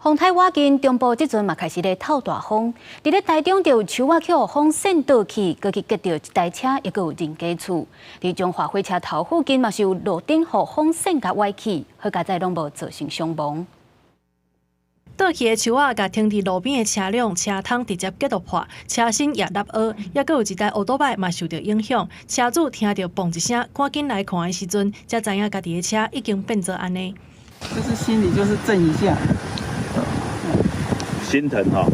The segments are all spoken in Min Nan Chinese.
風颱瓦近，中部這陣嘛開始咧透大風。佇咧台中就有樹仔予風扇倒去，閣去擊著一台車，抑閣有人家厝。佇彰化火車頭附近嘛是有路燈予風扇共歪去，好佳哉攏無造成傷亡。倒去的樹仔共停佇路邊的車輛車窗直接擊著破，車身也凹凹，抑閣有一台歐多擺嘛受著影響。車主聽著嘣一聲，趕緊來看的時陣，才知影家己的車已經變做按呢。就是心裡就是震一下。心疼哈。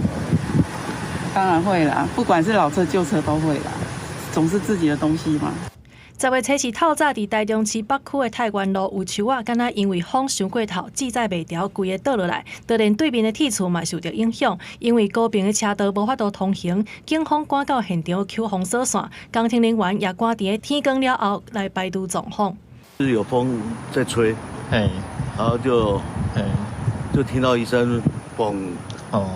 當然會啦，不管是老車舊車都會啦，總是自己的東西嘛。10月初四透早，佇台中市北區的太原路有樹仔，敢若因為風傷過頭，制載袂牢，規个倒落來，就連對面的鐵厝嘛受著影響，因為高頻的車道無法度通行，警方趕到現場抾封鎖線，工程人員也趕佇天光了後來排除狀況。是有風在吹，然後就聽到一聲嘣，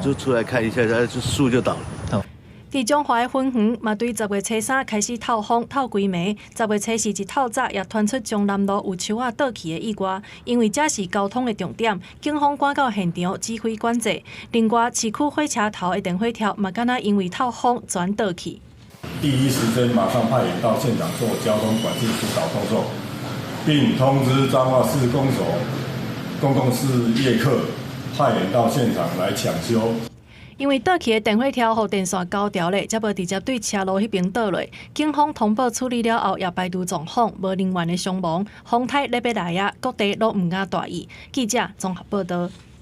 就出來看一下，就樹就倒了。佇彰化的芬園嘛，對10月初三開始透風透規暝。十月初四一透早也傳出中南路有樹仔倒去的意外，因為這是交通的重點，警方趕到現場指揮管制。另外，市區火車頭的電火柱嘛，敢若因為透風轉倒去。第一時間馬上派員到現場做交通管制疏導動作，並通知彰化市公所公共事業課派員到現場來搶修。因為倒去的電火柱予電線勾著咧，才無直接對車路彼邊倒落。警方通報處理了後，也排除狀況，無人員的傷亡。風颱咧欲來啊，各地攏毋敢大意。記者綜合報導。